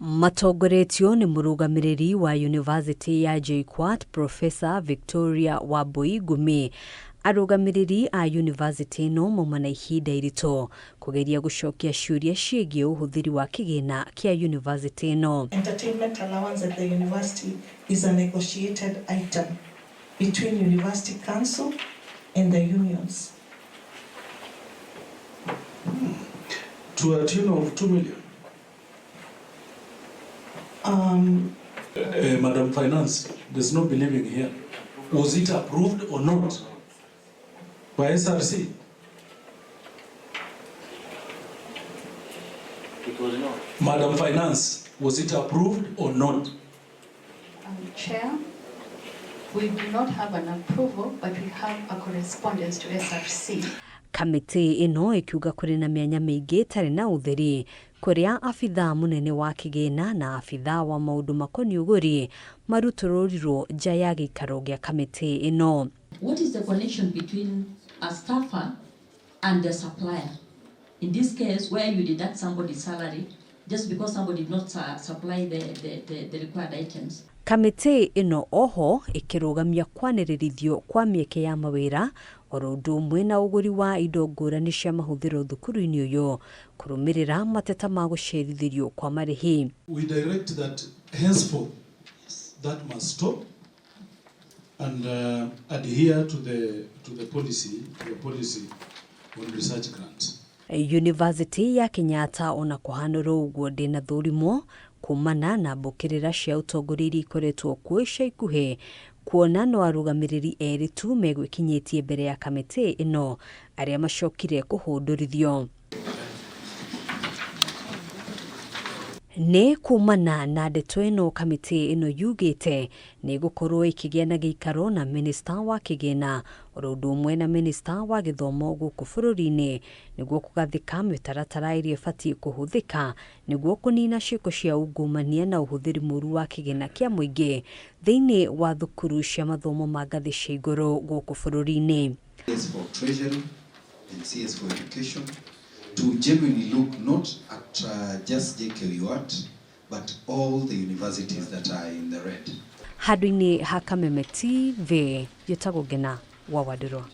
Matongoretio nĩ mũrũgamĩrĩri wa Yunivasĩtĩ ya JKUAT Professor Victoria Wambui Ngumi, arũgamĩrĩri a yunivasĩtĩ ĩno mauma na ihinda iritũ kũgeria gũcokia ciũria ciĩgiĩ ũhũthĩri wa kĩgĩna kĩa yunivasĩtĩ ĩno. Entertainment allowance at the university is a negotiated item between University Council and the unions. To a tune of 2 million. Madam Finance, there's no believing here. Was it approved or not by SRC? It was not. Madam Finance, was it approved or not? Chair, we do not have an approval, but we have a correspondence to SRC. Kamĩtĩ ĩno ĩkiuga kũrĩ na mĩanya mĩingĩ ĩtarĩ na ũtheri kũrĩa abithaa mũnene wa kĩgĩna na abithaa wa maũndũ makoniĩ ũgũri marutũrũrirwo nja ya gĩikaro gĩa kamĩtĩ ĩno. What is the connection between a staffer and the supplier? In this case, where you deduct somebody's salary just because somebody did not supply the required items. Kamĩtĩ ĩno oho ĩkĩrũgamia kwanĩrĩrithio kwa mĩeke ya mawĩra oro ũndũ ũmwe na ũgũri wa indo ngũrani cia mahũthĩro thukuru-inĩ ũyũ kũrũmĩrĩra mateta ma gũcerithĩrio kwa marĩhi. We direct that henceforth that must stop and adhere to the policy on research grants. University ya Kenyatta ona kũhanũrwo ũguo ndĩnathũrimwo kumana na mbũkĩrĩra cia ũtongoria iria ikoretwo kuo ica ikuhĩ kuona no arũgamĩrĩri erĩ tu megwĩkinyĩtie mbere ya kamĩtĩ ĩno arĩa macokire kũhũndũrithio. Nĩ kumana na ndeto ĩno kamĩtĩ ĩno yugĩte nĩ ĩgũkorwo ĩkĩgĩa na gĩikaro na minista wa kĩgĩna oro ũndũ ũmwe na minista wa gĩthomo gũkũ bũrũri-inĩ nĩguo kũgathĩka mĩtaratara ĩrĩa ĩbatiĩ kũhũthĩka nĩguo kũnina ciĩko cia ungumania na ũhũthĩri mũru wa kĩgĩna kĩa mũingĩ thĩinĩ wa thukuru cia mathomo ma ngathĩ cia igũrũ gũkũ bũrũri-inĩ. CS for Treasury and CS for Education to genuinely look not at just JKUAT but all the universities that are in the red. Handũ-inĩ ha Kameme TV, njĩtagwo Ngena wa Wandirwa.